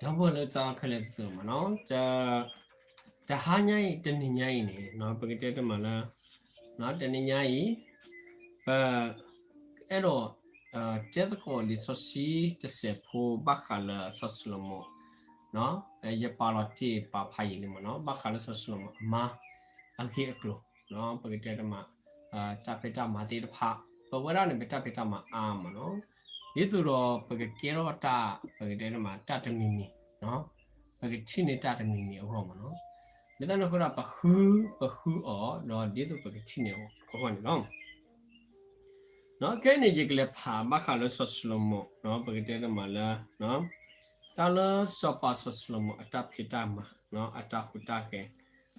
ဒီပုၢ်ဝဲၢ်လၢတၢ်ခဲလၢာ်သ့ၣ်မ့ၢ်နီၤ, တဟါညါအံၤ တနံၤညါအံၤန့ၣ် ပကတဲတမံၤလၢ တနံၤညါအံၤ ပအဲၣ်ဒိး တဲသကိးလံာ်စီဆှံတစဲးဖိဘၣ်ဃးလၢစီၤၡလိၤမိၣ်, ယပာ်လီၤတ့ၢ်ပာ်ဖးယံာ်လံမ့ၢ်နီၤ, ဘၣ်ဃးလၢစီၤၡလိၤမိၣ်အမါအဂ့ၢ်အကျိၤ, ပကတဲတမံၤ တၢ်ဖံးတၢ်မၤသ့ၣ်တဖၣ်, ပဝဲဒၣ်န့ၣ် ပတၢ်ဖံးတၢ်မၤအါမ့ၢ်နီၤ, ဒ်သိးဒီးပကကဲထီၣ်တၢ် ပကတဲတမံၤ တၢ်တမံၤမံၤ, ပကထံၣ်န့ၢ်တၢ်တမံၤမံၤအဂီၢ်မ့ၢ်နီၤ, လၢတၢ်န့ၣ်အဃိဒီး ပဃု ပဃုအီၤ ဒီးဒ်သိးပကထံၣ်န့ၢ်အဂီၢ်န့ၣ်လီၤ. ခဲအံၤန့ၣ် ယကလဲၤဖးဘၣ်ဃးလၢစီၤၡလိၤမိၣ်, ပကတဲတမံၤလၢ တၢ်လၢစီၤပၤစီၤၡလိၤမိၣ်အတၢ်ဖံးတၢ်မၤ, အတၢ်ဟူးတၢ်ဂဲၤ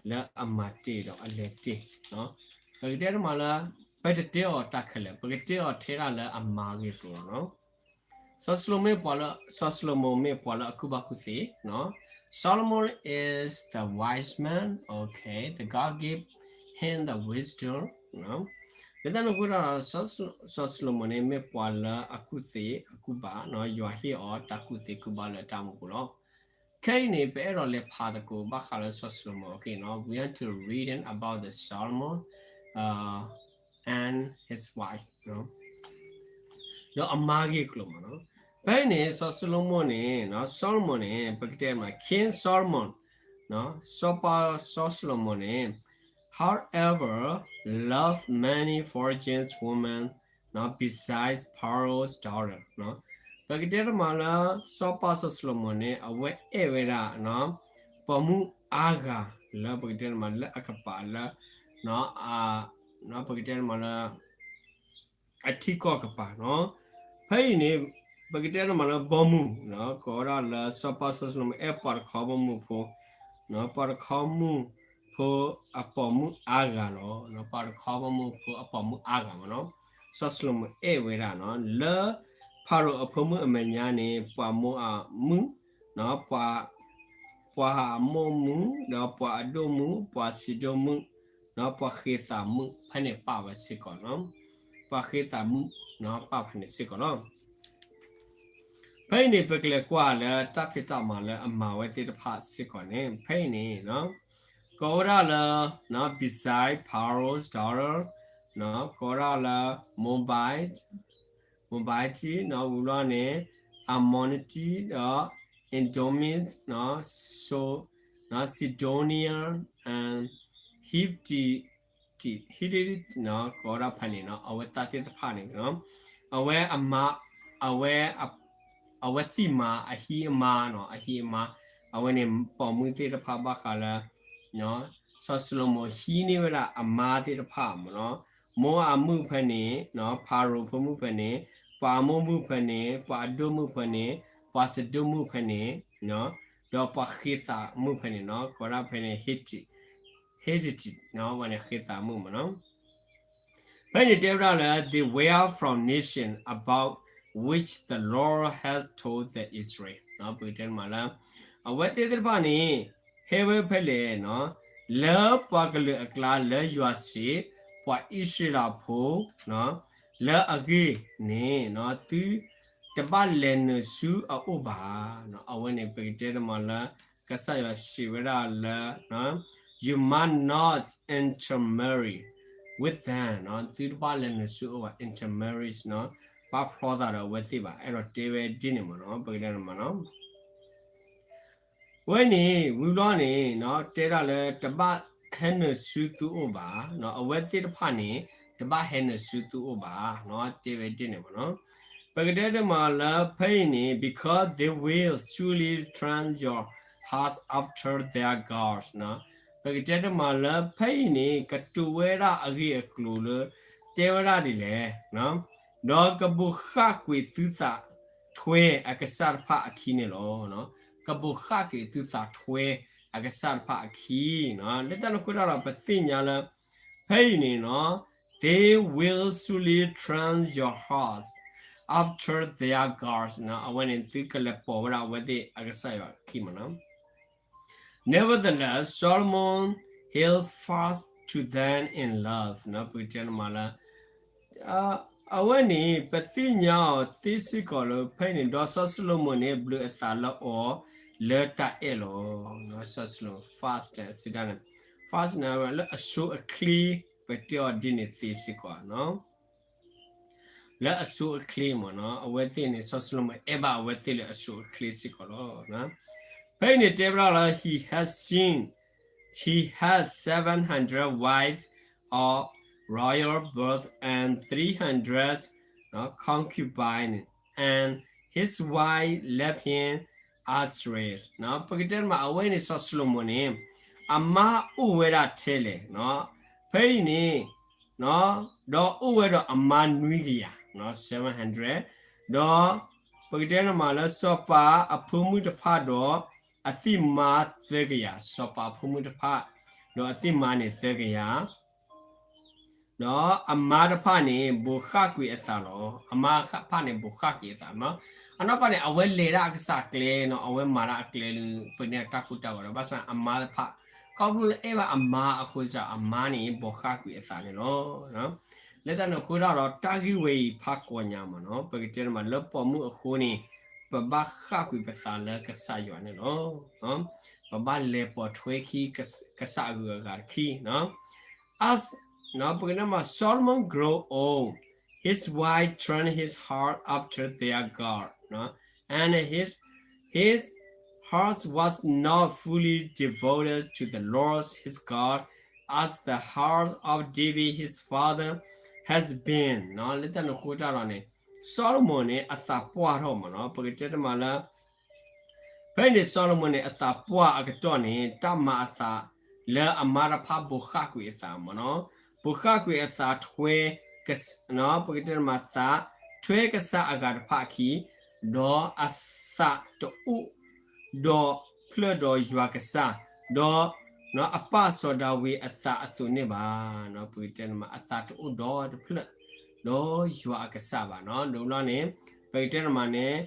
လၢအမၤတ့ၢ်ဒီးအလဲၤတ့ၢ်, ပကတဲတမံၤလၢ ပတတဲအီၤတၢ်ခဲလၢာ်, ပကတဲအီၤထဲဒၣ်လၢအမါအဂ့ၢ်အကျိၤလီၤ. စီၤၡလိၤမိၣ်မ့ၢ်ပှၤလၢ စီၤၡလိၤမိၣ်မ့ၢ်ပှၤလၢအကူၣ်ဘၣ်ကူၣ်သ့, Solomon is the wise man, okay, the God gave him the wisdom. လၢတၢ်န့ၣ်အဃိဒီး စီၤၡလိၤမိၣ်န့ၣ် မ့ၢ်ပှၤလၢအကူၣ်သ့အကူၣ်ဘၣ်, ယွၤဟ့ၣ်အီၤတၢ်ကူၣ်သ့ကူၣ်ဘၣ်လၢတၢ်အိၣ်မူပူၤလီၤ. ခဲအံၤန့ၣ် ပအဲၣ်ဒိးလဲၤဖးသကိးဘၣ်ဃးလၢစီၤၡလိၤမိၣ်, okay, we want to reading about the Solomon and his wife, ဒီးအမါအဂ့ၢ်အကျိၤမ့ၢ်နီၤ. ဖဲအံၤန့ၣ် စီၤၡလိၤမိၣ်န့ၣ် Solomon န့ၣ် ပကတဲမ့ၢ် King Solomon, စီၤပၤစီၤၡလိၤမိၣ်န့ၣ် however, loved many virgin women besides Pharaoh's daughter. ပကတဲတမံၤလၢ စီၤပၤစီၤၡလိၤမိၣ်န့ၣ် အဝဲအဲၣ်ဝဲဒၣ် ပိာ်မုၣ်အါဂၤလၢ ပကတဲတမံၤလၢအကပၤလၢ ပကတဲတမံၤလၢ အထံကီၢ်ကပၤနီၤ. ဖဲအံၤန့ၣ် ပကတဲတမံၤလၢဘီမုၢ်, ကိးဝဲဒၣ်လၢစီၤပၤစီၤၡလိၤမိၣ်အဲၣ်ပှၤတခီဘီမုၢ်ဖိ, ပှၤတခီဘီမုၢ်ဖိအပိာ်မုၣ်အါဂၤလီၤ. ပှၤတခီဘီမုၢ်ဖိအပိာ်မုၣ်အါဂၤမ့ၢ်နီၤ. စီၤၡလိၤမိၣ်အဲၣ်ဝဲဒၣ်နီၤ လၢဖၤရိၤအဖိမုၣ်အမဲာ်ညါန့ၣ် ပှၤမိၤအၤမုၣ်, ပှၤ ပှၤအမိၣ်မုၣ်, ဒီးပှၤအဒိၣ်မုၣ်, ပှၤစံးဒိၣ်မုၣ်, ဒီးပှၤဃ့ၤသးမုၣ် ဖဲန့ၣ်ပာ်ဝဲစ့ၢ်ကီးနီၤ. ပှၤဃ့ၤသးမုၣ် ပာ်ဖဲန့ၣ်စ့ၢ်ကီးလီၤ. ဖဲအံၤန့ၣ် ပကလဲၤကွၢ်လၢတၢ်ဖံးတၢ်မၤလၢအမၤဝဲသ့ၣ်တဖၣ်စ့ၢ်ကီးန့ၣ် ဖဲအံၤန့ၣ် ကိးဝဲဒၣ်လၢ beside Pharaoh's daughter, ကိးဝဲဒၣ်လၢ Moabite, Moabite ဝံၤဘျီန့ၣ် Ammonite ဒီး Edomite, Sidonian and Hittite, Hittite ကိးဝဲဒၣ်ဖဲန့ၣ်နီၤ အဝဲသ့ၣ်တဖၣ်န့ၣ် အဝဲအမါ အဝဲ အဝဲသ့ၣ်မါ အဟံးအမါနီၤ အဟံးအမါ အဝဲန့ၣ် ပိာ်မုၣ်သ့ၣ်တဖၣ်ဘၣ်ဃးလၢ စီၤၡလိၤမိၤဟံးန့ၢ်ဝဲဒၣ်အမါသ့ၣ်တဖၣ်မ့ၢ်နီၤ မိၤအၤမုၣ်ဖဲန့ၣ် ဖၤရိၤဖိမုၣ်ဖဲန့ၣ် ပှၤအမိၣ်မုၣ်ဖဲန့ၣ် ပှၤအဒိၣ်မုၣ်ဖဲန့ၣ် ပှၤစဒိၣ်မုၣ်ဖဲန့ၣ် ဒီးပှၤဃ့ၤသးမုၣ်ဖဲန့ၣ်နီၤ ကိးဒၣ်ဖဲန့ၣ် Hittite, Hittite ဝဲန့ၣ်ဃ့ၤသးမုၣ်မ့ၢ်နီၤ ဖဲန့ၣ်တဲဝဲဒၣ်လၢ they were from nations about which the Lord has told the Israel ပကတဲမးလၢ အဝဲသ့ၣ်တဖၣ်န့ၣ် ဟဲဝဲဖဲလဲၣ်နီၤ လၢပှၤကလုာ်အကျါလၢယွၤစံး ပှၤအံၣ်စရ့လးဖိ လၢအဂ့ၢ်န့ၣ် သုတဘၣ်လဲၤနုာ်ဆူအအိၣ်ဘၣ်. အဝဲန့ၣ် ပကတဲတမးလၢ ကစၢ်ယွၤစံးဝဲဒၣ်လၢ you must not intermarry with them သုတဘၣ်လဲၤနုာ်ဆူအအိၣ်ဘၣ် intermarry ပာ်ဖျီသးဒီးအဝဲသ့ၣ်ဘၣ် အဲၣ်ဒိးတဲဝဲဒ်န့ၣ်မးနီၤ ပကတဲတမးနီၤ ဝဲန့ၣ် ဝံၤဘျီန့ၣ် တဲဒၣ်လၢတဘၣ်ဟဲနုာ်ဆူသုအိၣ်ဘၣ်, အဝဲသ့ၣ်တဖၣ်န့ၣ် တဘၣ်ဟဲနုာ်ဆူသုအိၣ်ဘၣ်, တဲဝဲဒ်န့ၣ်မးနီၤ. ပကတဲတမးလၢဖဲအံၤန့ၣ် because they will surely turn your hearts after their gods ပကတဲတမးလၢဖဲအံၤန့ၣ် ကတိၤဝဲဒၣ်အဂ့ၢ်အကျိၤလၢ တဲဝဲဒၣ်ဒ်လဲၣ် ဒီးကဘိးဃၣ်ကွံာ်သုသးထွဲအကစၢ်တဖၣ်အခံန့ၣ်လီၤ. ကဘိးဃၣ်ကွံာ်သုသးထွဲအကစၢ်တဖၣ်အခံ, လၢတၢ်န့ၣ်အဃိဒီး ပသ့ၣ်ညါလၢ ဖဲအံၤန့ၣ်နီၤ they will surely turn your hearts after their gods အဝဲန့ၣ် သုကလဲၤပိာ်ဝဲဒၣ်အဝဲသ့ၣ်အကစၢ်ယွၤအခံမးနီၤ. Nevertheless, Solomon held fast to them in love ပကတဲန့ၣ်မးလၢ အဝဲန့ၣ် ပသ့ၣ်ညါအီၤသ့စ့ၢ်ကီးလၢ ဖဲအံၤန့ၣ် ဒီးစီၤၡလိၤမိၣ်န့ၣ် ဘျုးအသးလၢအီၤ လၢတၢ်အဲၣ်လီၤ. စီၤၡလိၤမိၤ fast စံးတၢ်န့ၣ် fast န့ၣ်လၢအဆိအချ့ ပတဲအီၤဒ်န့ၣ်သ့စ့ၢ်ကီး လၢအဆိအချ့မ့ၢ်နီၤ အဝဲသ့ၣ်န့ၣ် စီၤၡလိၤမိၤအဲၣ်ဘၣ်အဝဲသ့ၣ်လၢအဆိအချ့စ့ၢ်ကီးလီၤ. ဖဲအံၤန့ၣ်တဲဝဲဒၣ်လၢ he has seen, he has seven hundred wives of royal birth and three hundred concubines, and his wife left him astray. ပကတဲတမး အဝဲန့ၣ်စီၤၡလိၤမိၤန့ၣ် အမါအိၣ်ဝဲဒၣ်ထဲလဲၣ် ဖဲအံၤန့ၣ် ဒီးအိၣ်ဝဲဒီးအမါနွံကယၤ seven hundred, ဒီးပကတဲတမးလၢစီၤပၤအဖိမုၣ်တဖၣ်ဒီးအသံၣ်မါသၢကယၤ, စီၤပၤအဖိမုၣ်တဖၣ်ဒီးအသံၣ်မါန့ၣ်သၢကယၤ ဒီးအမါတဖၣ်န့ၣ် ဘိးဃၣ်ကွံာ်အသးလီၤ. အမါတဖၣ်န့ၣ် ဘိးဃၣ်ကွံာ်အသးနီၤ. အနီၢ်ကီၢ်န့ၣ် အဝဲလဲၤဒၣ်အကစၢ်ကျဲနီၤ, အဝဲမၤဒၣ်အကျဲလၢ ပန့ၢ်တၢ်ကိၢ်တၢ်ဂီၤဒီး ဘၣ်ဆၣ်အမါတဖၣ် ခီဖျိလၢအဲၣ်ဘၣ်အမါအဃိစ့ၢ် အမါန့ၣ် ဘိးဃၣ်ကွံာ်အသးန့ၣ်လီၤ. လၢတၢ်န့ၣ်အဃိတၢ်ဒီး တၢ်ဂ့ၢ်ဝဲအံၤဖးကိးညါမ့ၢ်နီၤ, ပကတဲတမးလၢပိာ်မုၣ်အဃိန့ၣ် ပဘၣ်ဃၣ်ကွံာ်ပသးလၢကစၢ်ယွၤန့ၣ်လီၤ. ပဘၣ်လဲၤပိာ်ထွဲခံ ကစၢ်အဂုၤအဂၤတခံနီၤ. As ပကတဲမး Solomon grew old, his wife turned his heart after their God, and his, his heart was not fully devoted to the Lord his God, as the heart of David his father has been. လၢတၢ်န့ၣ်အဃိတၢ်ဒီးန့ၣ် စီၤၡလိၤမိၤန့ၣ် အသးပှၢ်ထီၣ်မ့ၢ်နီၤ, ပကတဲတမးလၢ ဖဲန့ၣ်စီၤၡလိၤမိၤန့ၣ် အသးပှၢ်အကတီၢ်န့ၣ် တၢ်မၤအသးလၢအမါတဖၣ်ဘိးဃၣ်ကွံာ်အသးမ့ၢ်နီၤ, ဘိးဃၣ်ကွံာ်အသးထွဲ ပကတဲတမးသး ထွဲကစၢ်အဂၤတဖၣ်အခံ, ဒီးအသးတအိၣ် ဒီးဖျၢၣ်ဒီးယွၤကစၢ်, ဒီးအပၢ်စီၤဒၤဝံးအသးအသိးန့ၣ်ဘၣ်. ပကတဲတမး အသးတအိၣ်ဒီးတဖျၢၣ် ဒီးယွၤအကစၢ်ဘၣ်နီၤ. ဒ်န့ၣ် ပကတဲတမးန့ၣ်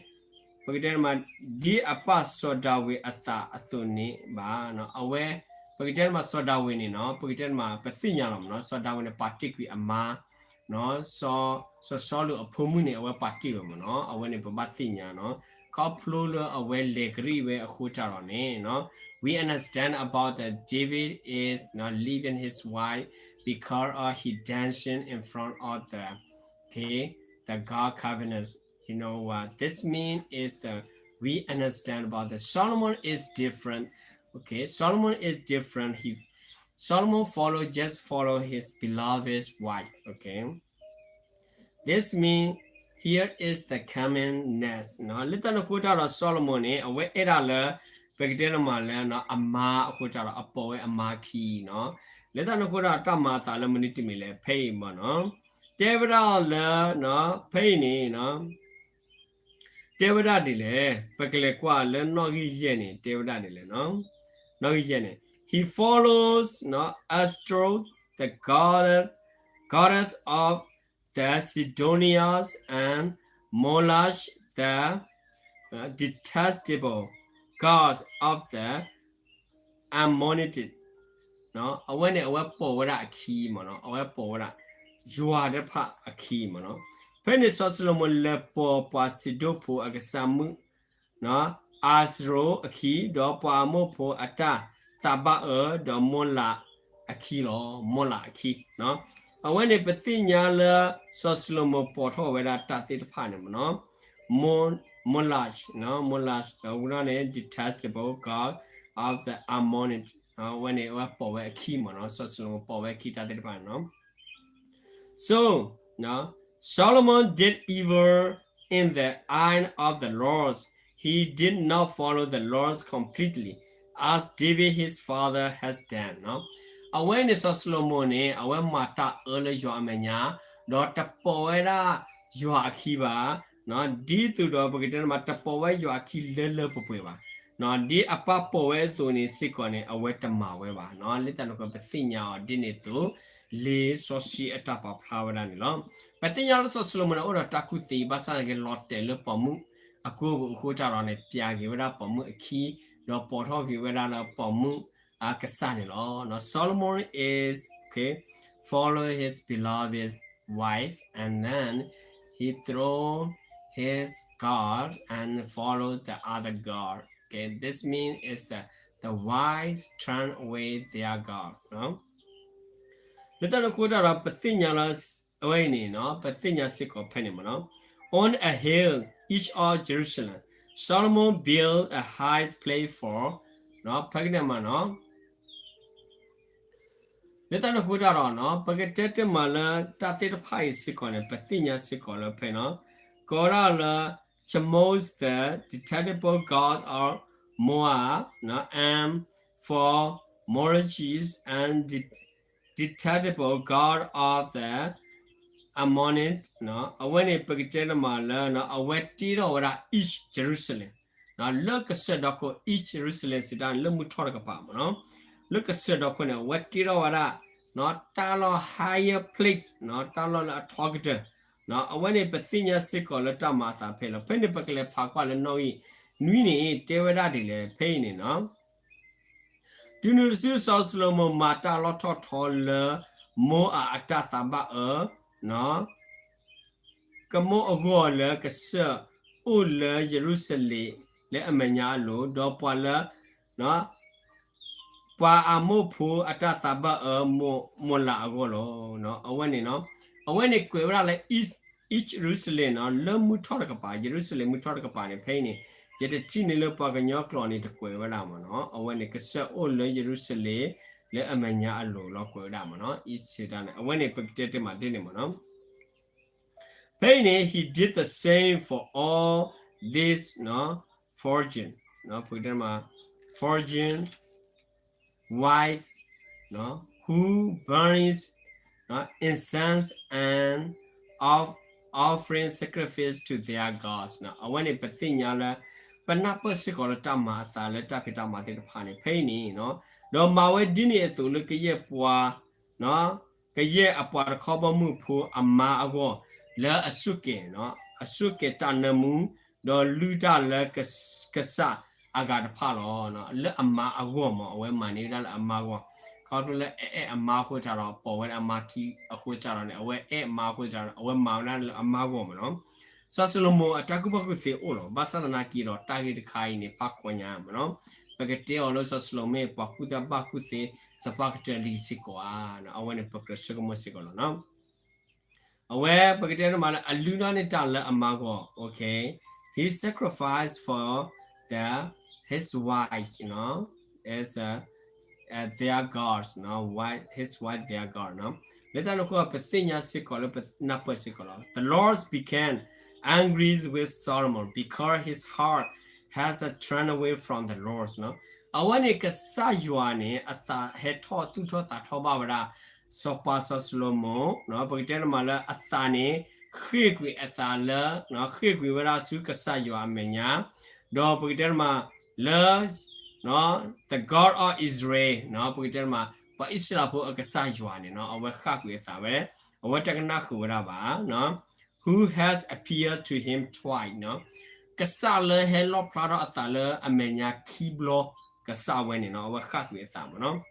ပကတဲတမး ဒ်အပၢ်စီၤဒၤဝံးအသးအသိးန့ၣ်ဘၣ်. အဝဲ ပကတဲတမးစီၤဒၤဝံးန့ၣ်နီၤ, ပကတဲတမး ပသ့ၣ်ညါလီၤမ့ၢ်နီၤ, စီၤဒၤဝံးန့ၣ် ပာ်တ့ၢ်ကွံာ်အမါ စီၤစီလူးအဖိမုၣ်န့ၣ် အဝဲပာ်တ့ၢ်ဝဲမ့ၢ်နီၤ, အဝဲန့ၣ် ပဘၣ်သ့ၣ်ညါနီၤ, ခီဖျိလၢအဝဲလဲၤကရံၣ်ဝဲအဃိတၢ်ဒီးန့ၣ်နီၤ, we understand about the David is not leaving his wife because of he dancing in front of the, okay, the God covenants. You know what this mean is the, we understand about the Solomon is different. Okay, Solomon is different. He, Solomon follow, just follow his beloved wife. Okay. This mean here is the common next နီၤ. လၢတၢ်န့ၣ်အဃိတၢ်ဒီး စီၤၡလိၤမိၤန့ၣ် အဝဲအဲၣ်ဒၣ်လၢ ပကတဲတမးလၢ အမါအဃိတၢ်ဒီး အပိာ်ဝဲအမါခံနီၤ. လၢတၢ်န့ၣ်အဃိတၢ်ဒီး တၢ်မၤအသးလၢမနုၤတမံၤလဲၣ် ဖဲအံၤမ့ၢ်နီၤ. တဲဝဲဒၣ်လၢ ဖဲအံၤန့ၣ် တဲဝဲဒၣ်ဒ်လဲၣ်, ပကလဲၤကွၢ်လၢနီၣ်ဂံၢ်ယဲၢ်န့ၣ် တဲဝဲဒၣ်ဒ်လဲၣ်နီၤ. နီၣ်ဂံၢ်ယဲၢ်န့ၣ် he follows Ashtaroth, the goddess, goddess of the Sidonians, and Molech, the detestable gods of the Ammonites. အဝဲန့ၣ် အဝဲပိာ်ဝဲဒၣ်အခံမ့ၢ်နီၤ, အဝဲပိာ်ဝဲဒၣ် ယွၤတဖၣ်အခံမ့ၢ်နီၤ. ဖဲန့ၣ်စီၤၡလိၤမိၤလဲၤပိာ်ပှၤစံဒိၣ်ဖိအကစၢ်မုၣ် အၤစရိၤအခံ, ဒီးပှၤအမိၣ်ဖိအတၢ်သးဘၣ်အၢ, ဒီးမိလးအခံလီၤ, မိလးအခံ. အဝဲန့ၣ်ပသ့ၣ်ညါလၢ စီၤၡလိၤမိၤပိာ်ထီၣ်ဝဲဒၣ်တၢ်သ့ၣ်တဖၣ်န့ၣ်မ့ၢ်နီၤ, မိ Molech, Molech ဒီးဝဲဒၣ်န့ၣ် detestable god of the Ammonites, အဝဲန့ၣ် အဝဲပိာ်ဝဲအခံမ့ၢ်နီၤ, စီၤၡလိၤမိၤပိာ်ဝဲအခံတၢ်သ့ၣ်တဖၣ်န့ၣ်နီၤ. So, Solomon did evil in the eye of the Lord. He did not follow the Lord completely, as David his father has done. အဝဲန့ၣ်စီၤၡလိၤမိၤန့ၣ် အဝဲမၤတၢ်အၢလၢယွၤအမဲာ်ညါ, ဒီးတပိာ်ဝဲဒၣ်ယွၤအခံဘၣ်, ဒ်သိးဒီးပကတဲမး တပိာ်ဝဲယွၤအခံလၢလၢပှဲၤပှဲၤဘၣ်. ဒ်အပၢ်ပိာ်ဝဲအသိးန့ၣ်စ့ၢ်ကီးန့ၣ် အဝဲတမၤဝဲဘၣ်. လၢတၢ်န့ၣ်အဃိ ပသ့ၣ်ညါအီၤဒ်န့ၣ်အသိး လံာ်စီဆှံအတၢ်ပာ်ဖျါဝဲဒၣ်န့ၣ်လီၤ. ပသ့ၣ်ညါလၢစီၤၡလိၤမိၤန့ၣ် အိၣ်ဒီးတၢ်ကူၣ်သ့ ဘၣ်ဆၣ်န့ၣ်က့ၤလီၤတဲာ်လၢပိာ်မုၣ်အကိပူၤအဃိတၢ်ဒီးန့ၣ် ပျဲက့ၤဝဲဒၣ်ပိာ်မုၣ်အခံ, ဒီးပိာ်ထီၣ်က့ၤဝဲဒၣ်လၢပိာ်မုၣ်အကစၢ်န့ၣ်လီၤ. Solomon is, okay, follow his beloved wife, and then he throw his god and follow the other god. Okay, this mean is that the wise turn away their God လၢတၢ်န့ၣ်အဃိတၢ်ဒီး ပသ့ၣ်ညါလၢ အဝဲအံၤန့ၣ် ပသ့ၣ်ညါစ့ၢ်ကီးဖဲန့ၣ်မ့ၢ်နီၤ On a hill east of Jerusalem, Solomon built a high place for ဖဲကန့ၣ်မ့ၢ်နီၤ လၢတၢ်န့ၣ်အဃိတၢ်ဒီး ပကတဲတ့ၢ်မးလၢတၢ်သ့ၣ်တဖၣ်အံၤစ့ၢ်ကီးန့ၣ် ပသ့ၣ်ညါစ့ၢ်ကီးလၢဖဲနီၤ ကိးဒၣ်လၢ Chemosh, the detestable god of Moab, and for Molech, and detestable god of the Ammonites အဝဲန့ၣ် ပကတဲတ့ၢ်မးလၢ အဝဲတ့ထီၣ်ဝဲဒၣ် East Jerusalem လၢကစၢၢ်ဒီခိၣ် East Jerusalem စံးတၢ်န့ၣ် လၢမုၢ်ထီၣ်တကပၤမ့ၢ်နီၤ လၢကစၢၢ်ဒီခိၣ်န့ၣ် အဝဲတ့ထီၣ်ဝဲဒၣ် တၢ်လီၢ် higher place တၢ်လီၢ်လၢအထီကတၢၢ် အဝဲန့ၣ် ပသ့ၣ်ညါစ့ၢ်ကီးလၢတၢ်မၤအသးဖဲလီၤ ဖဲန့ၣ် ပကလဲၤဖးကွၢ်လၢနီၣ်ဂံၢ်နွံန့ၣ် တဲဝဲဒၣ်ဒ်လဲၣ် ဖဲအံၤန့ၣ်နီၤ တုၤနုၤတစုစီၤၡလိၤမိၣ်မၤတၢ်လီၢ်ထီၣ်ထီလၢ မိအးအတၢ်သးဘၣ်အၢ ကမိၣ်အဂီၢ်လၢကစၢၢ်အိၣ်လၢယရူၤၡလ့ၣ်လၢအမဲာ်ညါအလိၤ, ဒီးပှၤလၢ ပှၤအမိၣ်ဖိအတၢ်သးဘၣ်အၢ မိၢ်လးအဂီၢ်လီၤ. အဝဲန့ၣ်နီၤ, အဝဲန့ၣ်ကွဲးဝဲဒၣ်လၢ East Jerusalem နီၤ, လၢမုၢ်ထီၣ်တကပၤ, ယရူၤၡလ့ၣ်မုၢ်ထီၣ်တကပၤန့ၣ် ဖဲအံၤန့ၣ် ယတထံၣ်န့ၢ်လၢပှၤကညီကျိာ်န့ၣ်တကွဲးဝဲဒၣ်မ့ၢ်နီၤ, အဝဲန့ၣ်ကစၢၢ်အိၣ်လၢယရူၤၡလ့ၣ်လၢအမဲာ်ညါအလိၤလီၤကွဲးဝဲဒၣ်မ့ၢ်နီၤ, East Jerusalem န့ၣ် အဝဲန့ၣ်ပကတဲတ့ၢ်မးဒ်န့ၣ်မ့ၢ်နီၤ ဖဲအံၤန့ၣ် he did the same for all these နီၤ, foreign နီၤ, ပကတဲမး foreign wives နီၤ who burns နီၤ incense and off- offering sacrifice to their gods နီၤ, အဝဲန့ၣ်ပသ့ၣ်ညါလၢ ပနၢ်ပၢၢ်စ့ၢ်ကီးလၢတၢ်မၤအသးလၢတၢ်ဖံးတၢ်မၤသ့ၣ်တဖၣ်န့ၣ် ဖဲအံၤန့ၣ်နီၤ, ဒီးမၤဝဲဒ်န့ၣ်အသိးလၢကယဲၢ်ပှၤ နီၤ ကယဲၢ်အပှၤတခီဘီမုၢ်ဖိအမါအဂီၢ် လၢအစူၢ်က့ၤနီၤ အစူၢ်က့ၤတၢ်နၢမူ ဒီးလုၢ်တၢ်လၢကစ- ကစၢ်အဂၤတဖၣ်လီၤ. လၢအမါအဂီၢ်မ့ၢ် အဝဲမၤန့ၢ်ဝဲဒၣ်လၢအမါအဂီၢ်, ခီဖျိလၢအအဲၣ်အမါအဃိသတးဒီး ပိာ်ဝဲဒၣ်အမါခံအဃိသတးဒီးန့ၣ် အဝဲအဲၣ်အမါအဃိသတးဒီး အဝဲမၤဝဲဒၣ်လၢအမါအဂီၢ်မ့ၢ်နီၤ. စီၤၡလိၤမိၣ်အတၢ်ကူၣ်ဘၣ်ကူၣ်သ့အိၣ်လီၤ. ဘၣ်ဆၣ်သနာ်က့ဒီး တၢ်ဂ့ၢ်တခါအံၤန့ၣ် ဖးခိးညါမ့ၢ်နီၤ, ပကတဲအီၤလၢစီၤၡလိၤမိၣ် ပှၤကူၣ်တၢ်ဘၣ်ကူၣ်သ့သပှၢ်ကတၢၢ်လံစ့ၢ်ကီးဧါ, အဝဲန့ၣ်ပကြၢးဆိကမိၣ်စ့ၢ်ကီးလီၤနီၤ. အဝဲပကတဲတ့ၢ်မးလၢအလုၢ်ဒၣ်န့ၢ်တၢ်လၢအမါဂီၢ်, okay, he sacrificed for the his wife နီၤ as a, as their gods နီၤ, wife- his wife their god နီၤ. လၢတၢ်န့ၣ်အဃိ ပသ့ၣ်ညါစ့ၢ်ကီးလၢပနၢ်ပၢၢ်စ့ၢ်ကီးလီၤ. The Lord became angry with Solomon because his heart has turned away from the Lord နီၤ. အဝဲန့ၣ်ကစၢ်ယွၤန့ၣ် အသးဟဲထီၣ်သူၣ်ထီၣ်သးထီၣ်ဘၣ်ဝဲဒၣ် စီၤပၤစီၤၡလိၤမိၣ်နီၤ, ပကတဲတ့ၢ်မးလၢအသးန့ၣ် ဃ့ၢ်ကွံာ်အသးလၢ ဃ့ၢ်ကွံာ်ဝဲဒၣ်ဆူကစၢ်ယွၤအမဲာ်ညါ, ဒီးပကတဲတ့ၢ်မးလၢ the God of Israel နီၤ, ပကတဲတ့ၢ်မး ပှၤအံၣ်စရ့လးဖိအကစၢ်ယွၤန့ၣ်နီၤ, အဝဲဃ့ၢ်ကွံာ်အသးဝဲ, အဝဲတကနၣ်ဃုာ်ဝဲဒၣ်ဘၣ်နီၤ. Who has appeared to him twice နီၤ, ကစၢ်လၢဟဲလီၣ်ဖျါထီၣ်အသးလၢအမဲာ်ညါခံဘျီ ကစၢ်ဝဲန့ၣ်နီၤ, အဝဲဃ့ၢ်ကွံာ်အသးမ့ၢ်နီၤ.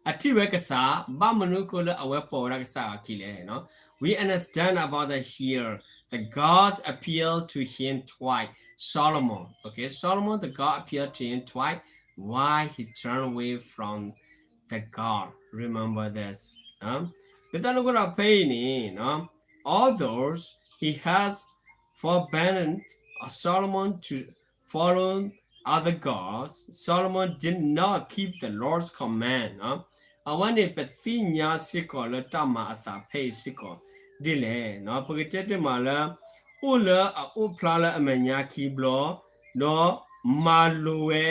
အထံၣ်ဝဲကစၢ်, ဘၣ်မနုၤအဃိလၢအဝဲပိာ်ဝဲဒၣ်ကစၢ်အဂၤခံလဲၣ်နီၤ. We understand about the here, the gods appear to him twice, Solomon, okay, Solomon, the God appear to him twice, why he turned away from the God, remember this. လၢတၢ်န့ၣ်အဃိဒီးဖဲအံၤန့ၣ် although he has forbidden Solomon to follow other gods, Solomon did not keep the Lord's command နီၤ. အဝဲန့ၣ်ပသ့ၣ်ညါစ့ၢ်ကီးလၢတၢ်မၤအသးဖဲအံၤစ့ၢ်ကီးဒ်လဲၣ်နီၤ, ပကတဲတ့ၢ်မးလၢ အိၣ်လၢအအိၣ်ဖျါလၢအမဲာ်ညါခံဘျီ, ဒီးမၤလိာ်ဝဲ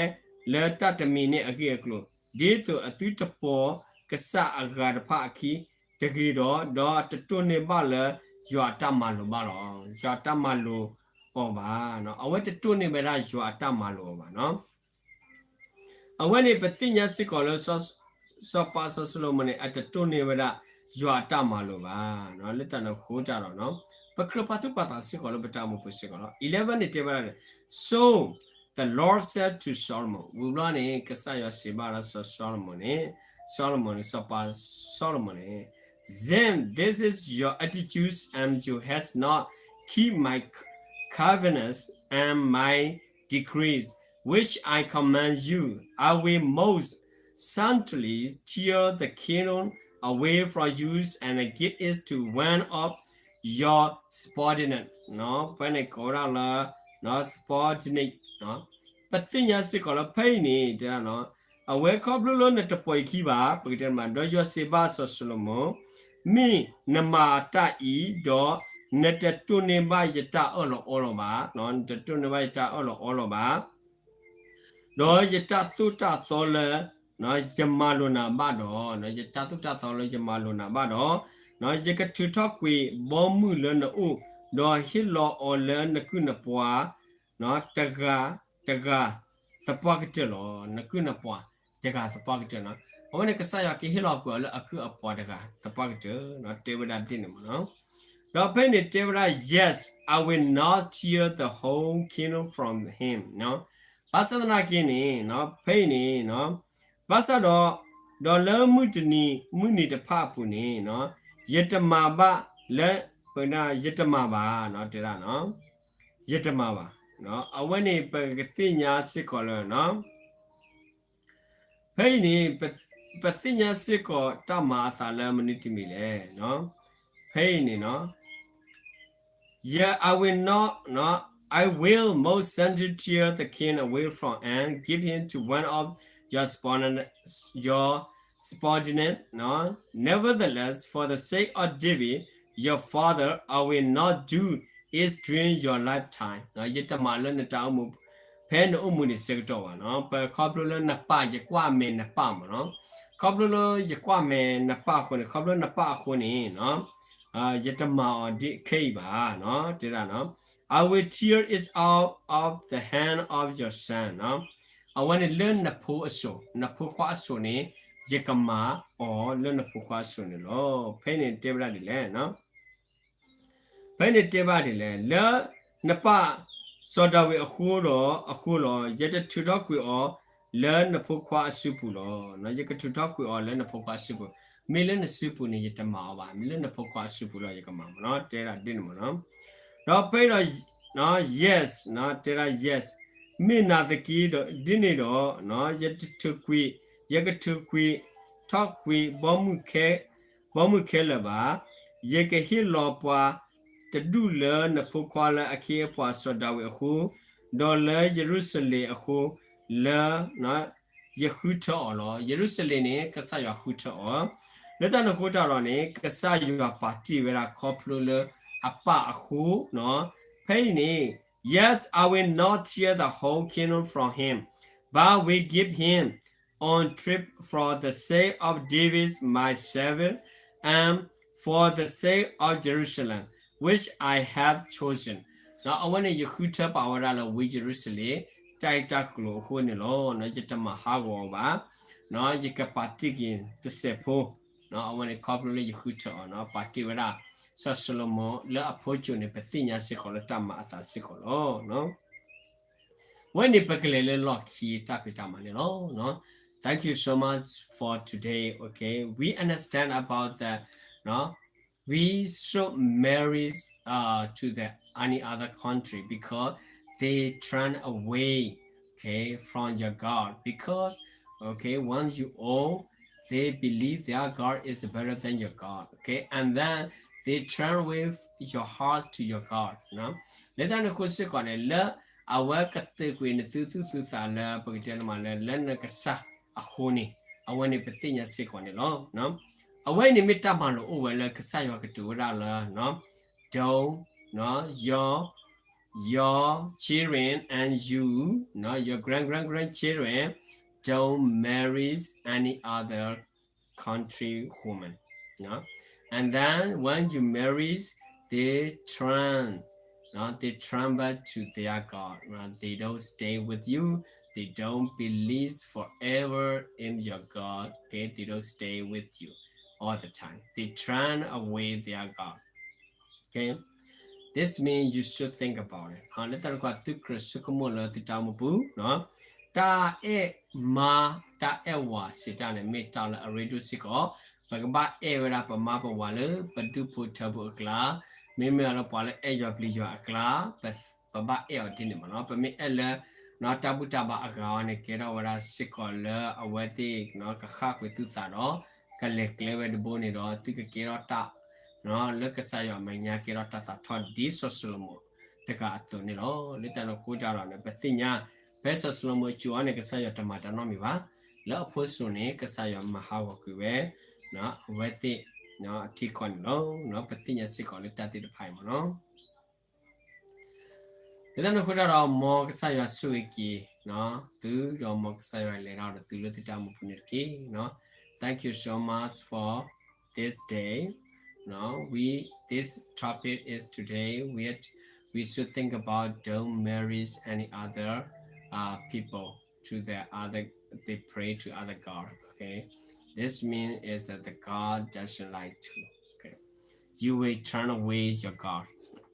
လၢတၢ်တမံၤန့ၣ်အဂ့ၢ်အကျိၤ, ဒ်သိးအသုတပိာ်ကစၢ်အဂၤတဖၣ်အခံတဂ့ၤဒီး, ဒီးတတိၢ်န့ၢ်ဘၣ်လၢယွၤအတၢ်မၤလိာ်ဘၣ်လီၤ. ယွၤအတၢ်မၤလိာ်အီၤဘၣ်, အဝဲတတိၢ်န့ၢ်ဝဲဒၣ်ယွၤအတၢ်မၤလိာ်အီၤဘၣ်နီၤ. အဝဲန့ၣ်ပသ့ၣ်ညါစ့ၢ်ကီးလၢ စီၤပၤစီၤၡလိၤမိၣ်န့ၣ် အတတိၢ်န့ၢ်ဝဲဒၣ်ယွၤအတၢ်မၤလိာ်ဘၣ်, လၢတၢ်န့ၣ်အဃိတၢ်ဒီးနီၤ, ပကြၢးပာ်သူၣ်ပာ်သးစ့ၢ်ကီးလၢပတၢ်အိၣ်မူပူၤစ့ၢ်ကီးလီၤ. eleven န့ၣ်တဲဝဲဒၣ်န့ၣ်, So the Lord said to Solomon, ဝံၤဘျီန့ၣ် ကစၢ်ယွၤစံးဘၣ်ဒီးစီၤၡလိၤမိၣ်န့ၣ်, စီၤၡလိၤမိၣ်န့ၣ်, စီၤပၤစီၤၡလိၤမိၣ်န့ၣ်, Then this is your attitude, and you has not keep my covenants and my decrees which I command you, I will most certainly tear the kingdom away from you and give it to one of your subordinates. ဖဲန့ၣ်ကိးဝဲဒၣ်လၢ subordinate, ပသ့ၣ်ညါစ့ၢ်ကီးလၢဖဲအံၤန့ၣ် တဲဒၣ် အဝဲခီဖျိလၢနတပိာ်ယခံဘၣ်, ပကတဲမး ဒီးယွၤစံးဘၣ်စီၤၡလိၤမိၣ်, မ့ၢ်နမၤတၢ်အံၤ, ဒီးနတတိၢ်န့ၢ်ဘၣ်ယတၢ်အၢၣ်လီၤအီလီၤဘၣ်, နတတိၢ်န့ၢ်ဘၣ်ယတၢ်အၢၣ်လီၤအီလီၤဘၣ်, ဒီးယတၢ်သိၣ်တၢ်သီလၢ ယမၤလိာ်နၤဘၣ်ဒီး, ယတၢ်သိၣ်တၢ်သီလၢယမၤလိာ်နၤဘၣ်ဒီး, ယကထုးထီၣ်ကွံာ်ဘီမုၢ်လၢနအိၣ်, ဒီးဟ့ၣ်လီၤအီၤလၢနကုၢ်နပှၤ တဂၤတဂၤသပှၢ်ကတၢၢ်လီၤ. နကုၢ်နပှၤတဂၤသပှၢ်ကတၢၢ်နီၤ. အဝဲန့ၣ်ကစၢ်ယွၤကဟ့ၣ်လီၤကွံာ်အီၤလၢအကုၢ်အပှၤတဂၤသပှၢ်ကတၢၢ်နီၤ, တဲဝဲဒၣ်ဒ်န့ၣ်မးနီၤ. ဒီးဖဲအံၤန့ၣ်တဲဝဲဒၣ် yes, I will not tear the whole kingdom from him. ဘၣ်ဆၣ်သနာ်က့န့ၣ် ဖဲအံၤန့ၣ် ဘၣ်ဆၣ်ဒီး ဒီးလၢမုၢ်တနံၤ မုၢ်နံၤတဖၣ်အပူၤန့ၣ် ယတမၤဘၣ်လၢ ယတမၤဘၣ် တဲဒၣ် ယတမၤဘၣ်. အဝဲန့ၣ်ပကသ့ၣ်ညါစ့ၢ်ကီးလၢ ဖဲအံၤန့ၣ် ပသ့ၣ်ညါစ့ၢ်ကီးတၢ်မၤအသးလၢမနုၤတမံၤလဲၣ်. ဖဲအံၤန့ၣ် Yet I will not, I will most certainly tear the king away from and give him to one of your subordinates, your subordinate. Nevertheless, for the sake of David, your father, I will not do it during your lifetime. ယတမၤလၢနတၢ်အိၣ်မူ ဖဲနအိၣ်မူန့ၣ်ဆၢကတီၢ်ဘၣ်နီၤ. ပခီဖျိလၢနပၢ် ယကွၢ်မဲာ်နပၢ်မးနီၤ. ခီဖျိလၢယကွၢ်မဲာ်နပၢ်အဃိန့ၣ်, ခီဖျိနပၢ်အဃိန့ၣ် ယတမၤအီၤဒ်ခဲအံၤဘၣ်နီၤ, တဲဒၣ်နီၤ. I will tear it out of the hand of your son. အဝဲန့ၣ်လၢနဖိအစိၤ, နဖိခွါအစိၤန့ၣ် ယကမၤအီၤလၢနဖိခွါအစိၤန့ၣ်လီၤ. ဖဲန့ၣ်တဲဝဲဒၣ်ဒ်လဲၣ် ဖဲန့ၣ်တဲဘၣ်ဒ်လဲၣ်, လၢနပၢ်စီၤဒၤဝံးအဃိဒီးအဃိလီၤ. ယတထုးထီၣ်ကွံာ်အီၤလၢနဖိခွါအစုပူၤလီၤ. ယကထုးထီၣ်ကွံာ်အီၤလၢနဖိခွါအစုပူၤ, မ့ၢ်လၢနစုပူၤန့ၣ် ယတမၤအီၤဘၣ်, မ့ၢ်လၢနဖိခွါအစုပူၤလီၤ ယကမၤမးနီၤ, တဲဒၣ်ဒ်န့ၣ်မးနီၤ. ဒီးဖဲဒီး yes, တဲဒၣ် yes, မ့ၢ်နာ်သက့ဒ်န့ၣ်ဒီး ယတထုးကွံာ်, ယကထုးကွံာ်ထီၣ်ကွံာ် ဘီမုၢ်ခဲလၢာ်ဘၣ်. ယကဟ့ၣ်လီၤပှၤတဒူၣ်လၢနဖိခွါလၢအခ့အပှၤစီၤဒၤဝံးအဃိ, ဒီးလၢယရူၤၡလ့ၣ်အဃိ, လၢ ယဃုထၢအီၤလီၤ. ယရူၤၡလ့ၣ်န့ၣ် ကစၢ်ယွၤဃုထၢအီၤ, လၢတၢ်န့ၣ်အဃိတၢ်ဒီးန့ၣ် ကစၢ်ယွၤပာ်တ့ၢ်ဝဲဒၣ်ခီဖျိလၢအပၢ်အဃိ, ဖဲအံၤန့ၣ် yes, I will not tear the whole kingdom from him, but will give him on trip for the sake of David my servant, and for the sake of Jerusalem, which I have chosen. အဝဲန့ၣ် ယဃုထၢပာ်ဝဲဒၣ်လၢဝ့ၢ်ယရူၤၡလ့ၣ် တၢ်ဂ့ၢ်တၢ်ကျိၤအဃိန့ၣ်လီၤ. ယတမၤဟးဂီၤအီၤဘၣ်, ယကပာ်တ့ၢ်က့ၤတစဲးဖိ, အဝဲန့ၣ်ခီဖျိလၢယဃုထၢအီၤ, ပာ်တ့ၢ်ဝဲဒၣ် စီၤၡလိၤမိၤလၢအဖိစိၤန့ၣ် ပသ့ၣ်ညါစ့ၢ်ကီးလၢတၢ်မၤအသးစ့ၢ်ကီးလီၤ. ဝဲန့ၣ်ပကလဲၤလၢလီၢ်ခံတၢ်ဖံးတၢ်မၤန့ၣ်လီၤ. Thank you so much for today. Okay, we understand about that. We should marry uh, to the any other country because they turn away, okay, from your God. Because, okay, when you old, they believe their God is better than your God. Okay, and then they turn away your heart to your God. လၢတၢ်န့ၣ်အဃိစ့ၢ်ကီးန့ၣ် လၢအဝဲကသုးကွံာ်နသုသူၣ်သုသးလၢ ပကတဲမးလၢ လၢနကစၢ်အဃိန့ၣ်, အဝဲန့ၣ်ပသ့ၣ်ညါစ့ၢ်ကီးန့ၣ်လီၤ. အဝဲအံၤန့ၣ်မ့ၢ်တၢ်မၤလိာ်အိၣ်ဝဲလၢကစၢ်ယွၤကတိၤဝဲဒၣ်လၢ don't, your, your children and you, your grand grand grandchildren, don't marry any other country woman. And then when you marry, they turn, they turn back to their God. They don't stay with you. They don't believe forever in your God. Okay, they don't stay with you all the time. They turn away their God. Okay, this means you should think about it. လၢတၢ်တခါ သုကြၢးဆိကမိၣ်လၢသုတၢ်အိၣ်မူပူၤ, တၢ်အဲၣ်မါ တၢ်အဲၣ်ဝၤစံးတၢ်န့ၣ် မ့ၢ်တၢ်လၢအရ့ဒိၣ်စ့ၢ်ကီး, ပကဘၣ်အဲၣ်ဝဲဒၣ်ပမါပဝၤလၢ ပဒူၣ်ဖိထၢဖိအကျါ, မ့မ့ၢ်လၢပှၤလၢအဲၣ်ယွၤပျံၤယွၤအကျါ, ပဘၣ်အဲၣ်အီၤဒ်န့ၣ်မးနီၤ. ပမ့ၢ်အဲၣ်လၢ တၢ်ဘူၣ်တၢ်ဘါအဂၤအံၤန့ၣ် ကဲထီၣ်ဝဲဒၣ်စ့ၢ်ကီးလၢအဝဲသ့ၣ်ကဃၣ်ကွံာ်သုသးဒီး ကလဲၤကျဲဝဲတဘိန့ၣ်ဒီး သုကကဲထီၣ်တၢ် လၢကစၢ်ယွၤအမဲာ်ညါကဲထီၣ်တၢ်သးထီၣ်ဒ်စီၤၡလိၤမိၤတဂၤအသိးန့ၣ်လီၤ. လၢတၢ်န့ၣ်အဃိတၢ်ဒီးန့ၣ် ပသ့ၣ်ညါ ဖဲစီၤၡလိၤမိၤအစိၤအံၤန့ၣ် ကစၢ်ယွၤတမၤတၢ်နီတမံၤဘၣ်. လၢအဖိစိၤန့ၣ် ကစၢ်ယွၤမၤဟးဂီၤကွံာ်ဝဲ အဝဲသ့ၣ်အထံကီၢ်န့ၣ်လီၤ. ပသ့ၣ်ညါစ့ၢ်ကီးလၢတၢ်သ့ၣ်တဖၣ်အံၤမ့ၢ်နီၤ လၢတၢ်န့ၣ်အဃိတၢ်ဒီး မ်ကစၢ်ယွၤဆိၣ်ဂ့ၤက့ၤသု ဒီးမ်ကစၢ်ယွၤလဲၤတၢ်ဒီးသုလၢသုတၢ်အိၣ်မူပူၤန့ၣ်တက့ၢ်. Thank you so much for this day. We, this topic is today we, we should think about don't marry any other uh, people to the other, they pray to other god. Okay, this means is that the god doesn't like to. Okay, you will turn away your god.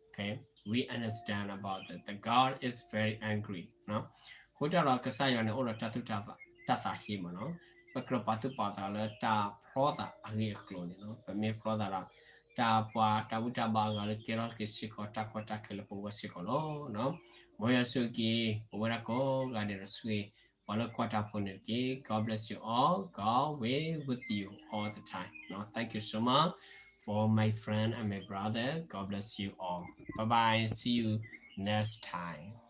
Okay, we understand about that. The god is very angry. အဃိတၢ်ဒီးကစၢ်ယွၤန့ၣ် အိၣ်ဒီးတၢ်သူၣ်တၢ်သးဟ့မ့ၢ်နီၤ. ပကြၢးပာ်သူၣ်ပာ်သးလၢတၢ်ဖျီသးအဂ့ၢ်အကျိၤန့ၣ်လီၤ. ပမ့ၢ်ဖျီသးဒီး တၢ်ပှၤတၢ်ဘူၣ်တၢ်ဘါအဂၤလၢကဲထီၣ်က့ၤစ့ၢ်ကီးတၢ်ကီတၢ်ခဲလၢပဂီၢ်စ့ၢ်ကီးလီၤ. မ်ယွၤဆိၣ်ဂ့ၤက့ၤ ပဝဲဒၣ်ကိးဂၤဒဲးဒီးဆိၣ်ဂ့ၤ ပှၤလၢကွၢ်တၢ်ဖိန့ၣ်တက့ၢ်. God bless you all. God will with you all the time. Thank you so much for my friend and my brother. God bless you all. Bye bye. See you next time.